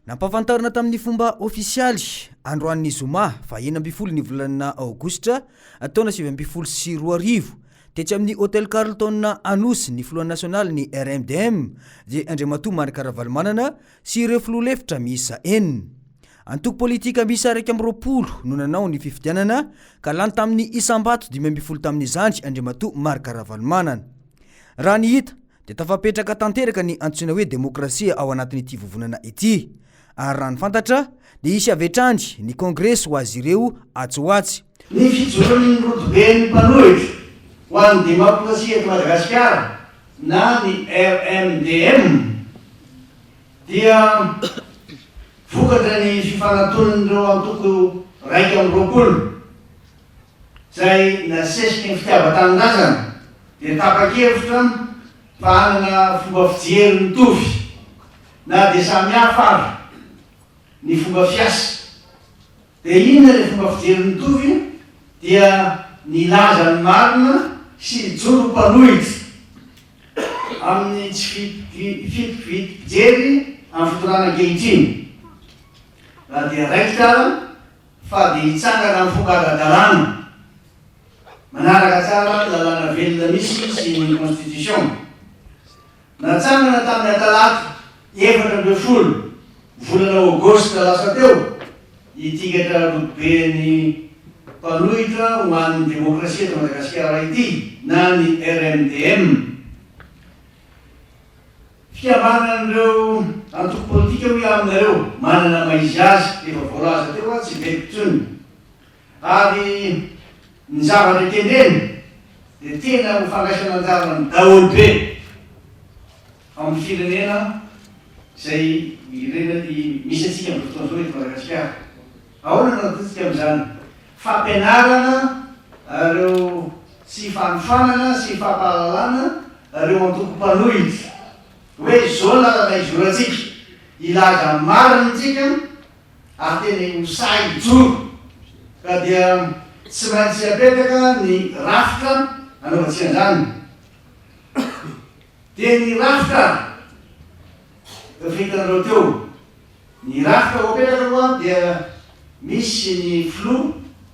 Nampahafantarina tamin'ny fomba ofisialy androany zoma faha 16 ny volana aogositra taona 2019 tetsy amin'ny Hotel Carlton Anosy ny filoha nasionalin'ny RMDM dia Andriamatoa Marc Ravalomanana sy ireo filoha lefitra miisa enina. Antoko politika miisa 21 no nanao ny fifidianana ka lany tamin'ny isam-bato 15 tamin'izany Andriamatoa Marc Ravalomanana. Raha ny hita dia tafapetraka tanteraka ny antsoina hoe demokrasia ao anatin'ity vovonana ity. Ary raha ny fantatra dia hisy avy hatrany ny kongresy ho azy ireo atsy ho atsy. Ny fijoroan'ny rodoben'ny mpanohitra ho an'ny demokrasia eto Madagasikara na ny RMDM dia vokatra ny fifanantonan'ireo antoko 21 izay nasesiky ny fitiavan-tanindrazana dia tapa-kevitra fa hanana fomba fijery mitovy na dia samy hafa ary ny fomba fiasa. Dia inona ilay fomba fijery mitovy? Dia ny hilaza ny marina sy hijoro ho mpanohitra amin'ny tsy fitoviam-pijery amin'ny fitondrana ankehitriny. Na dia raikitra ara fa dia hitsangana amin'ny fomba ara-dalàna, manaraka tsara ny lalàna velona misy sy ny constitution. Natsangana tamin'ny atalata 14 volana aogositra lasa teo ity gatra rodoben'ny mpanohitra ho an'ny demokrasia eto Madagasikara ity na ny RMDM. Fikambanan'ireo antoko politika hoy aho aminareo, manana maha izy azy, efa voalaza teo aho tsy hiveriko intsony. Ary ny zavatra kendreny dia tena ho fandraisana anjara ny daholobe amin'ny firenena izay irena misy antsika amin'izao fotoana izao eto Madagasikara. Ahoana no ataontsika amin'izany? Fampianarana ireo sy fanofanana sy fampahalalana ireo antoko mpanohitra hoe izao ny lalana izorantsika, hilaza ny marina isika ary tena ho sahy hijoro ka dia tsy maintsy apetraka ny rafitra anaovantsika an'izany. Dia ny rafitra efa hitanareo teo, ny rafitra ho apetraka aloha dia misy ny filoha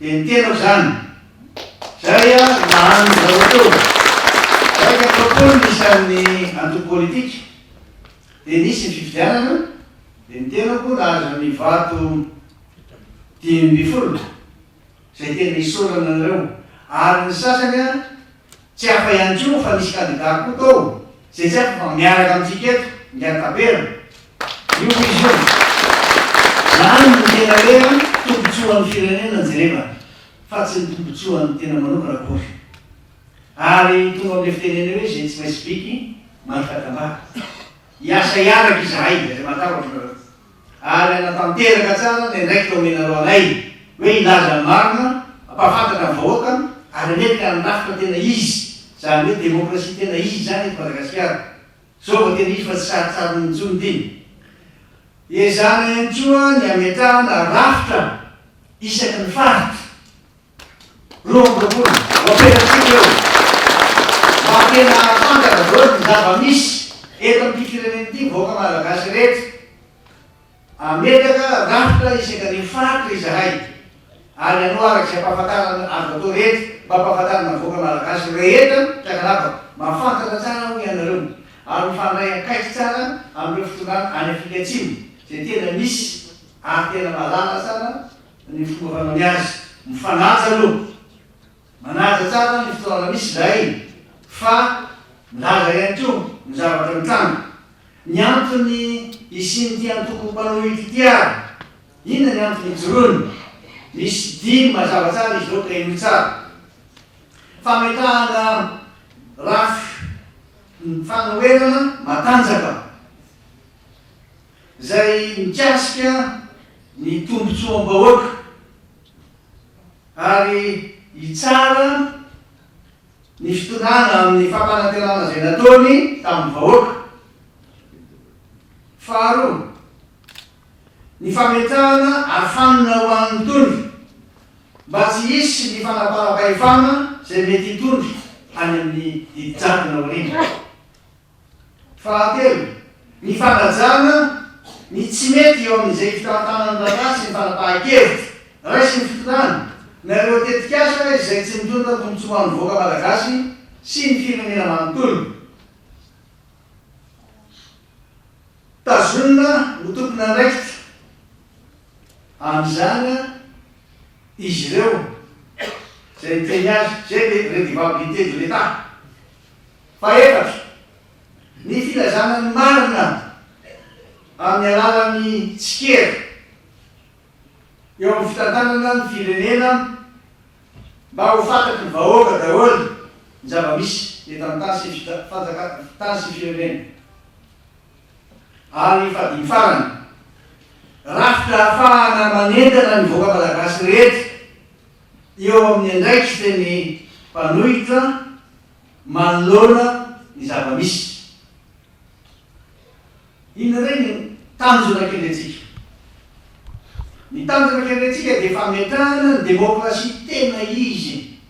dia ny tenako izany, izay lahanin'ny zareo teo, 21 ny isan'ny antoko politika, dia nisy ny fifidianana, Dia ny tenako nahazo ny vato 15, izay tena isaorana anareo. Ary ny sasany an, tsy hafa ihany koa fa nisy kandida koa tao, izay tsy hafa fa miaraka amintsika eto, Ingahy Tabera. Io izy io. Izany no tena hoe tombotsoan'ny firenena jerevana, fa tsy ny tombotsoan'ny tena manokana akory. Ary tonga amin'ilay fitenenana hoe izay tsy maintsy biky, mahita tambavy. Hiasa hiaraka izahay, aza matahotra nareo, ary hanatanteraka tsara ny andraikitra omenareo anay, hoe hilaza ny marina, hampahafantatra ny vahoaka, ary hametraka ny rafitra tena izy, izany hoe demokrasia tena izy izany eto Madagasikara. Izao vao tena izy fa tsy sarintsariny intsony ity. Ezahana ihany koa ny hametrahana rafitra isaky ny faritra. 22 no apetratsika eo mba tena hahafantatra daholo ny zava-misy eto amin'ity firenena ity vahoaka malagasy rehetra. Hametraka rafitra isaka ny faritra izahay ary hanao araka izay ampahafantarana azo atao rehetra mba hampahafantarana ny vahoaka malagasy rehetra tsy ankanavaka. Mahafantatra tsara hoy ianareo ary mifandray akaiky tsara amin'ireo fitondrana any Afrika Atsimo izay tena misy ary tena mahalala tsara ny fomba fanaony azy. Mifanaja aloha. Manaja tsara ny fotoana misy izahay fa milaza ihany koa ny zavatra mitranga. Ny antony hisian'ity antoko mpanohitra ity ary, inona ny antony hijoroany? Misy dimy mazava tsara izy ireo ka henoy tsara. Fametrahana rafi-fanoherana matanjaka. Izay mikasika ny tombontsoam-bahoaka ary hitsara ny fitondrana amin'ny fampanantenana izay nataony tamin'ny vahoaka. Faharoa, ny fametrahana arofanina ho an'ny mitondra mba tsy hisy ny fanaparam-pahefana izay mety hitondra any amin'ny didy jadona aoriana. Fahatelo, ny fanajana Ny tsy mety eo amin'izay fitantanan'ny raharaha sy ny fanapahan-kevitra raisin'ny fitondrana na ireo tetikasa izay tsy mitondra tombontsoa ho an'ny vahoaka malagasy sy ny firenena manontolo. Tazonina ho tompon'andraikitra amin'izany izy ireo izay niteny azy, izay le redevabilité de l'Etat. Fahefatra, ny filazana ny marina amin'ny alalan'ny tsikera eo amin'ny fitantanana ny firenena mba ho fantatry ny vahoaka daholo ny zava-misy eto amin'ny tany sy tany sy firenena. Ary fahadimy farany, rafitra ahafahana manentana ny vahoaka malagasy rehetra eo amin'ny andraikitry ny mpanohitra manoloana ny zava-misy. Inona indray ny tanjona kendrentsika? Ny tanjona kendrentsika dia fametrahana ny demokrasia tena izy.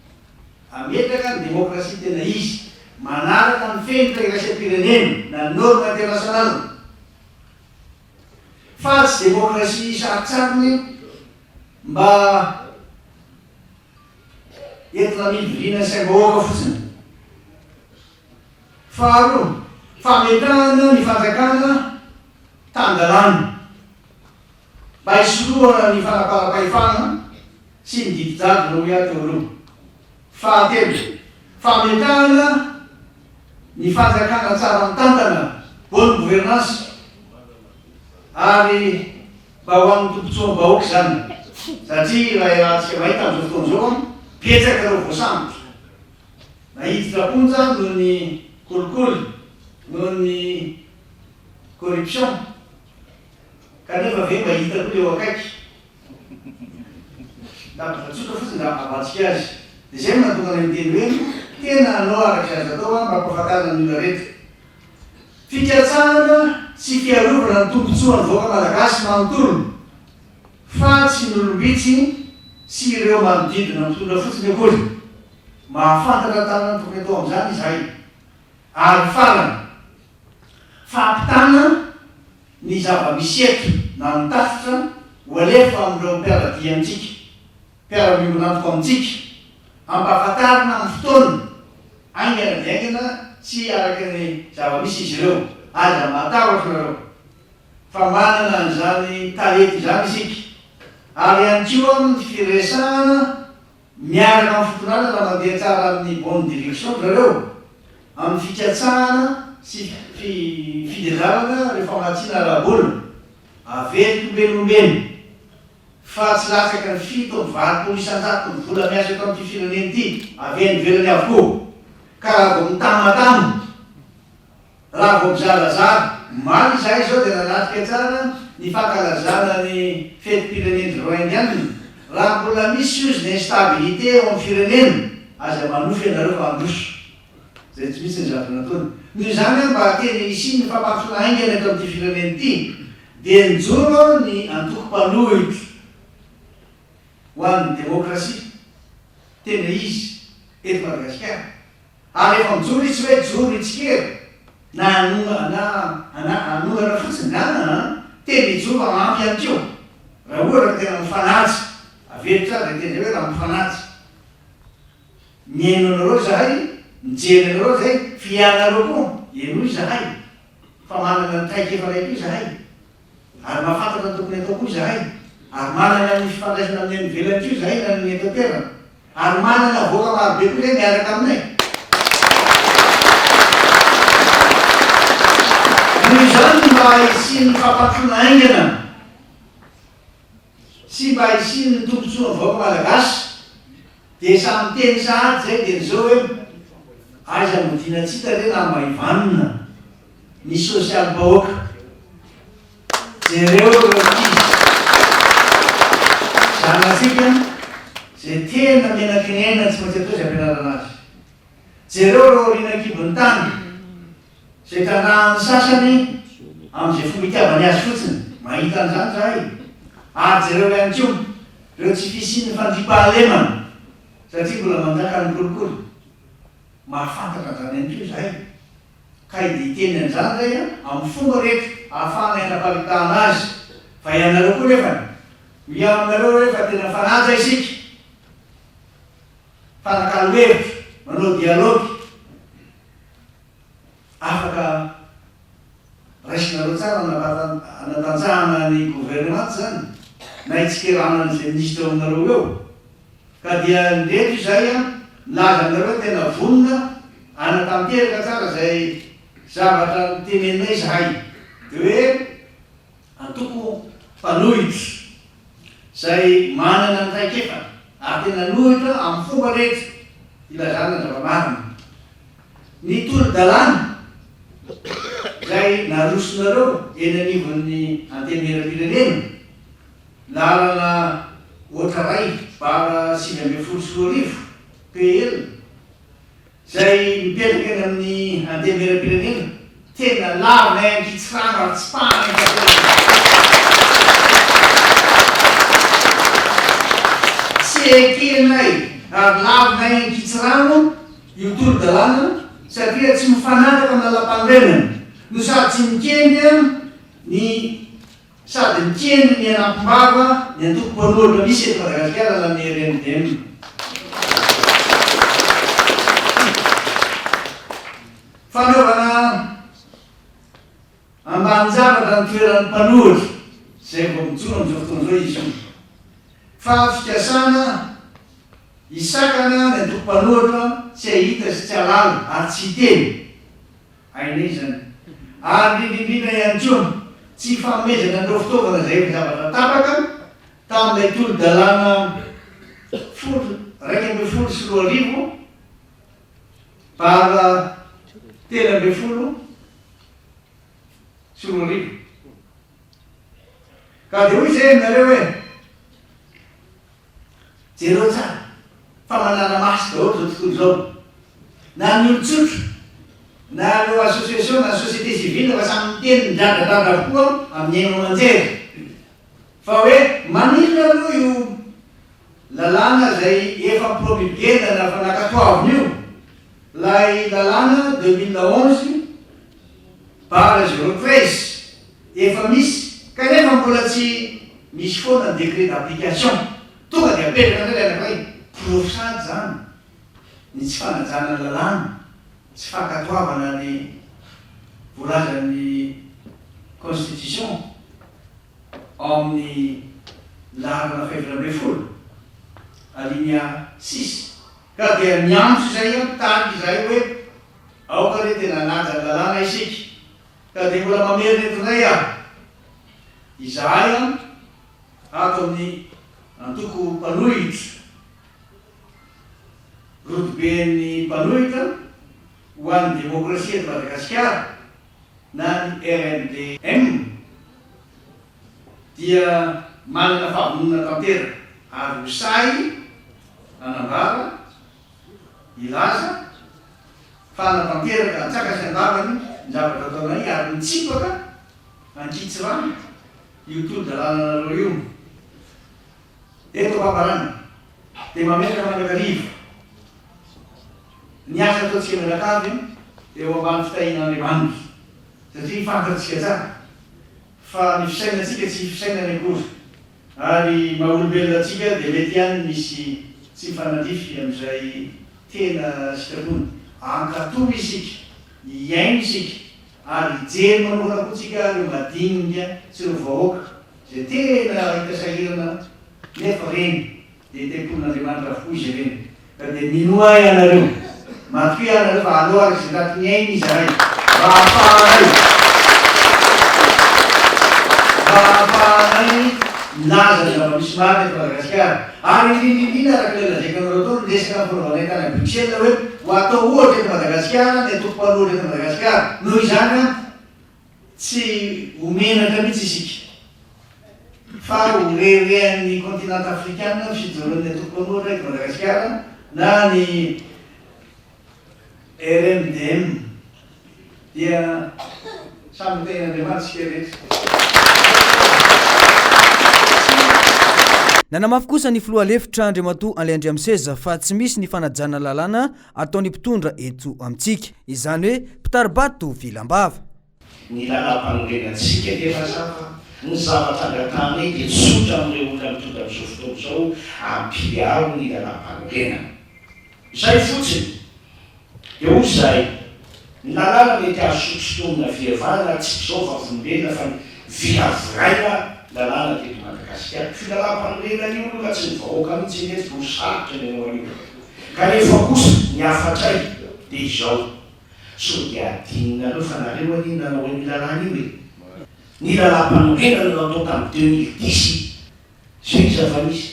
Hametraka ny demokrasia tena izy, manaraka ny fenitra iraisam-pirenena na norme internationale, fa tsy demokrasia sarintsariny mba entina hamiliviliana ny saim-bahoaka fotsiny. Faharoa, fametrahana ny fanjakana tan-dalàna mba hisorohana ny fanaparam-pahefana sy ny didy jadona hoy aho teo aloha. Fahatelo, fametrahana ny fanjakana tsara mitantana, bonne gouvernance, ary mba ho an'ny tombontsoam-bahoaka izany satria raha iarahantsika mahita amin'izao fotoana izao, betsaka ireo voasambotra. Naiditra am-ponja noho ny kolikoly, noho ny corruption, kanefa ve mba hita koa le eo akaiky? Zavatra tsotra fotsiny da avatsika azy. Dia izay no nahatonga anay niteny hoe tena hanao araka izay azo atao aho mba hampahafantarina ny olona rehetra. Fikatsahana sy fiarovana ny tombontsoan'ny vahoaka malagasy manontolo fa tsy ny olom-bitsy sy ireo manodidina mitondra fotsiny akory. Mahafantatra tanana tokony atao amin'izany izahay. Ary farany, fampitana ny zava-misy eto na ny tatitra ho alefa amin'ireo mpiara-dia amintsika, mpiara-miombon'antoka amintsika, hampahafantarina amin'ny fotoana, haingana dia haingana sy araka ny zava-misy izy ireo. Aza matahotra nareo fa manana an'izany talenta izany isika. Ary ihany koa amin'ny firesahana Miaraka amin'ny fitondrana raha mandeha tsara amin'ny bonne direction ry zareo, amin'ny fikatsahana sy fidedarana ireo famatsiana ara-bola, averiko ombieny ombieny fa tsy latsaky ny 87 isan-jaton'ny vola miasa eto amin'ity firenena ity avy any ivelany avokoa, ka raha vao mitamatama, Raha vao mizarazara, omaly izahay izao dia nanatrika tsara ny fankalazana ny fetim-pirenen-dry zareo Indiana. Raha mbola misy ozy ny instabilité eo amin'ny firenena, aza manofy ianareo fa handroso. Izay tsy misy ny zavatra nataony. Noho izany aho mba tena hisian'ny fampandrosoana haingana eto amin'ity firenena ity dia nijoro ny antoko mpanohitra ho an'ny demokrasia tena izy eto Madagasikara. Ary rehefa mijoro izy tsy hoe joro hitsikera na hanongana na hanongana fotsiny an an, tena hijoro hanampy ihany koa raha ohatra ka tena mifanaja, averiko tsara izay teny izay hoe raha mifanaja. Mihaino anareo izahay, mijery anareo izahay, fa ianareo koa henoy izahay fa manana ny traikefanay koa izahay. Ary mahafantatra ny tokony hatao koa izahay, ary manana ny fifandraisana amin'ny any ivelany koa izahay na ny eto an-toerana, ary manana avoaka marobe koa izahay miaraka aminay. Noho izany mba hisian'ny fampandrosoana haingana sy mba hisian'ny tombontsoan'ny vahoaka malagasy dia samy miteny sahady izay dia ny izao hoe aiza modiana tsy hita re na maivanina. ny sosialim-bahoaka. Jereo ireo ankizy zanatsika izay tena menakinena tsy maintsy atao izay ampianarana azy. Jereo ireo aoriana an-kibon'ny tany izay trandrahan'ny sasany amin'izay fomba itiavany azy fotsiny. Mahita an'izany izahay. Ary jereo ihany koa ireo tsy fisian'ny fandriampahalemana satria mbola manjaka ny kolikoly. Mahafantatra an'izany ihany koa izahay. Kay dia hiteny an'izany zay an, amin'ny fomba rehetra ahafahanay hanaparitahana azy. Fa ianareo koa nefany, miha aminareo hoe fa tena mifanaja isika, mifanakalo hevitra, manao dialogue. Afaka raisinareo tsara hanatanjahana ny governemanta izany na hitsikerana an'izay minisitra eo aminareo eo. Ka dia ndreto izay an, milaza aminareo hoe tena vonona hanatanteraka tsara izay zavatra noteneninay izahay. Dia hoe antoko mpanohitra izay manana ny traikefany ary tena hanohitra amin'ny fomba rehetra hilazana ny zava-marina. Ny tolo-dalàna izay narosonareo eny anivon'ny Antenimierampirenena, laharana ohatra iray bara 2019, PL, Izay mipetraka eny amin'ny Antenimierampirenena, tena lavinay ankitsirano ary tsipahanay tanteraka. Tsy ekenay ary lavinay ankitsirano io tolo-dalàna satria tsy mifanaraka amin'ny lalàmpanorenana no sady tsy mikendry ny Sady mikendry ny hanampim-bava ny antoko mpanohitra misy eto Madagasikara na ny RMDM. Fanaovana ambanin-javatra ny toeran'ny mpanohitra izay vao mijoro amin'izao fotoana izao izy io. Fa fikasana hisakana ny antoko mpanohitra tsy hahita sy tsy hahalala ary tsy hiteny. Hainay izany. Ary indrindra indrindra ihany koa, tsy fanomezana an'ireo fitaovana izay efa zavatra tapaka tamin'ilay tolo-dalàna folo, 2011 barre 2013. Ka dia hoy izay aminareo hoe, Jereo tsara fa manara-maso daholo izao tontolo izao. Na ny olon-tsotra, na ireo association na société civile fa samy miteny midradradradra avokoa amin'ny haino aman-jery. Fa hoe maninona aloha io lalàna izay efa promulguer-na na efa nankatoavina io, ilay lalàna 2011 barre 013 efa misy kanefa mbola tsy misy foana ny décret d'application. Tonga dia apetraka indray ilay anankiray, porofo sahady izany ny tsy fanajana ny lalàna, tsy fankatoavana ny voalazan'ny constitution ao amin'ny laharana faha-14, alinéa six. Ka dia miantso izay aho, mitaky izahay hoe aoka re tena hanaja ny lalàna isika. Ka dia mbola mamerina eto indray aho, izahay an, ato amin'ny antoko mpanohitra, rodoben'ny mpanohitra ho an'ny demokrasia eto Madagasikara na ny RMDM, dia manana fahavononana tanteraka ary ho sahy hanambara, hilaza fa hanatanteraka antsaka sy andavany ny zavatra ataonay ary mitsipaka ankitsirano io tolo-dalànanareo io. Eto am-pamparana dia mametraka mandrakariva ny asa ataontsika mianakavy eo ambany fitahian'Andriamanitra satria fantatsika tsara fa ny fisainantsika tsy fisainany akory Ary maha olombelona antsika dia mety ihany misy tsy mifanandrify amin'izay tena sitrapony. Hankatò isika, hihaino isika, ary hijery manokana koa tsika ireo madinika sy ireo vahoaka izay tena hita sahirana nefa reny dia tempolin'Andriamanitra avokoa izy ireny. Ka dia minoa ahy ianareo, matokia ianareo fa hanao araka izay tratry ny ainy izahay, mba hahafahanay, mba hahafahanay milaza ny zava-misy marina eto Madagasikara. Ary indrindra indrindra araka ilay lazaiko anareo teo, ny resaka nifanaovanay tany Bruxelles hoe ho atao ohatra eto Madagasikara ny antoko mpanohitra eto Madagasikara. Noho izany an, Tsy ho menatra mihitsy isika fa ho reharehan'ny kontinanta afrikana ny fijoroan'ny antoko mpanohitra eto Madagasikara na ny RMDM dia samy ho tahian'Andriamanitra isika rehetra. Nanamafy kosa ny filoha lefitra Andriamatoa Alain Andriamiseza fa tsy misy ny fanajana lalàna ataon'ny mpitondra eto amintsika. Izany hoe mpitari-bato vilam-bava. Ny lalàmpanorenantsika dia mazava, ny zavatra angatahanay dia tsotra amin'ireo olona mitondra amin'izao fotoana izao, ampiharo ny lalàmpanorenana. Izay fotsiny. Dia hoy izahay, ny lalàna mety azo sotosotomina fihavanana ary tsy izao vavolombelona fa ny viraviraina lalàna teto Madagasikara. Io lalàmpanorenana io aloha raha tsy ny vahoaka mihitsy anie tsy ho sarotra ny hanao an'io. Kanefa kosa ny hafatray dia izao, Sao dia adinonareo fa nareo anie nanao an'io lalàna io e! Ny lalàmpanorenana natao tamin'ny 2010, izay ny zava-misy.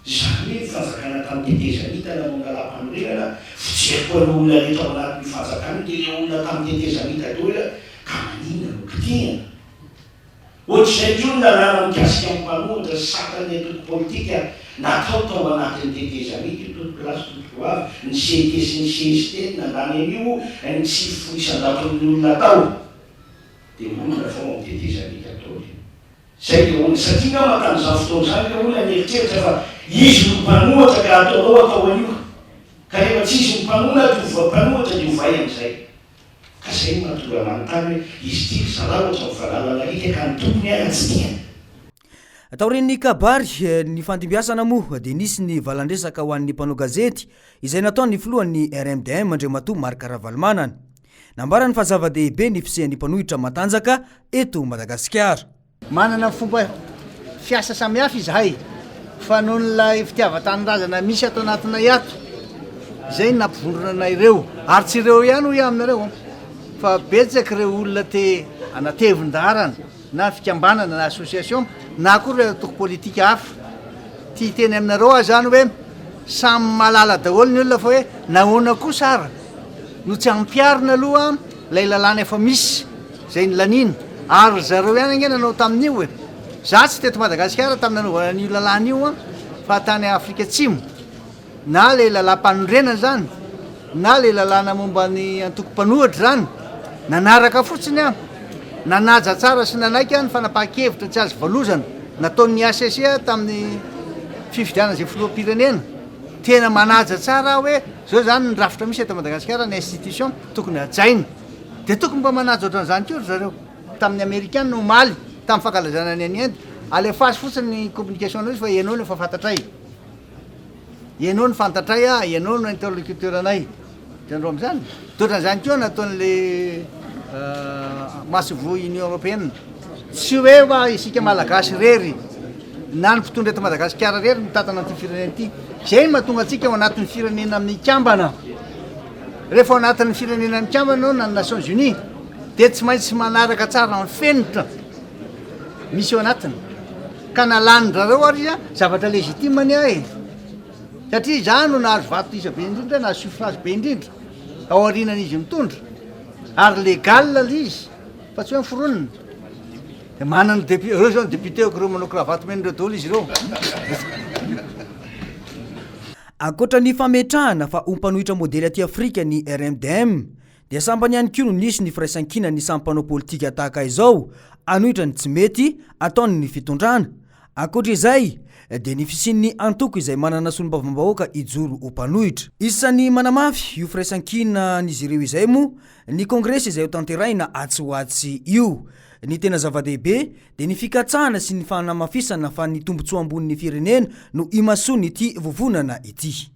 Izany hoe ny fanjakana tamin'ny tetezamita nanao ny lalàmpanorenana, fijeriko an'io olona rehetra ao anatin'io fanjakana io dia ilay olona tamin'ny tetezamita daholo ka maninona no kitihana? Ohatr'izay koa ny lalàna mikasika ny mpanohitra sy satan'ny antoko politika natao tao anatin'ny tetezamita io, tompoko lahy sy tompoko vavy, ny CT sy ny cst no nandany an'io, ny 90 isan-jaton'ny olona tao dia olona avy ao amin'ny tetezamita daholo. Izay dia olona, satria angamba tamin'izany fotoana izany ilay olona nieritreritra fa izy no mpanohatra ka ataonao atao an'io, ka rehefa tsy izy no mpanohatra dia mpanohatra dia ovay amin'izay. Ka zay no mahatonga manontany hoe izy ity ry zalahy ohatra ny valalan'alika ka ny tompony ara tsy tiany. Taorian'ny kabary nifandimbiasana moa dia nisy ny valandresaka ho an'ny mpanao gazety izay nataon'ny filohan'ny RMDM Andriamatoa Marc Ravalomanana. Nambarany fa zava-dehibe ny fisian'ny mpanohitra matanjaka eto Madagasikara. Manana fomba fiasa samihafa izahay fa noho ilay fitiavan-tanindrazana misy ato anatinay ato, izay no nampivondrona anay ireo. Ary tsy ireo ihany hoy aho aminareo fa betsaka ireo olona te hanatevin-daharana na fikambanana na association na koa ireo antoko politika hafa. Te hiteny aminareo aho izany hoe samy mahalala daholo ny olona fa hoe nahoana kosa ary no tsy ampiharina aloha ilay lalàna efa misy. Izay nolaniana. Ary ry zareo ihany ange nanao tamin'io e. Za tsy teto Madagasikara tamin'ny nanaovana an'io lalàna io an, fa tany Afrika Atsimo. Na ilay lalàm-panorenana izany, na ilay lalàna momba ny antoko mpanohitra izany. Nanaraka fotsiny aho. Nanaja tsara sy nanaiky aho ny fanapahan-kevitra tsy azo valozana nataon'ny HCC tamin'ny fifidianana izay filoham-pirenena. Tena manaja tsara aho hoe izao izany ny rafitra misy eto Madagasikara, ny institution tokony hajaina. Dia tokony mba manaja ohatran'izany koa ry zareo tamin'ny amerikana omaly tamin'ny fankalazana ny any Inde. Alefaso fotsiny ny communication anao izy fa ianao no efa fantatray. Ianao no fantatray ah, ianao no interlocuteur anay. Hitanareo amin'izany? Dia ohatran'izany koa nataon'le masoivoho Union Européenne. Tsy hoe hoa isika Malagasy irery na ny mpitondra eto Madagasikara irery no mitantana an'ity firenena ity. Izay no mahatonga antsika ao anatin'ny firenena mikambana. Rehefa ao anatin'ny Firenena Mikambana ianao na ny Nations Unies dia tsy maintsy manaraka tsara ny fenitra misy ao anatiny. Ka na lanin-drareo ary izy an, zavatra légitime ny ahy e. Satria izaho no nahazo vato isa be indrindra, nahazo suffrage be indrindra ao aorianan'izy mitondra. Ary légal ilay izy fa tsy hoe noforonina. Dia manana député, ireo zao ny député-ko ireo manao cravate mena ireo daholo izy ireo. Ankoatra ny fametrahana fa ho mpanohitra modely aty Afrika ny RMDM dia sambany ihany koa no nisy ny firaisankinan'ny samy mpanao politika tahaka izao hanohitra ny tsy mety ataon'ny fitondrana. Ankoatra izay dia ny fisian'ny antoko izay manana solombavambahoaka hijoro ho mpanohitra. Isan'ny manamafy io firaisankinan'izy ireo izay moa ny kongresy izay hotanterahina atsy ho atsy io. Ny tena zava-dehibe dia ny fikatsahana sy ny fanamafisana fa ny tombontsoa ambonin'ny firenena no imasoan'ity vovonana ity.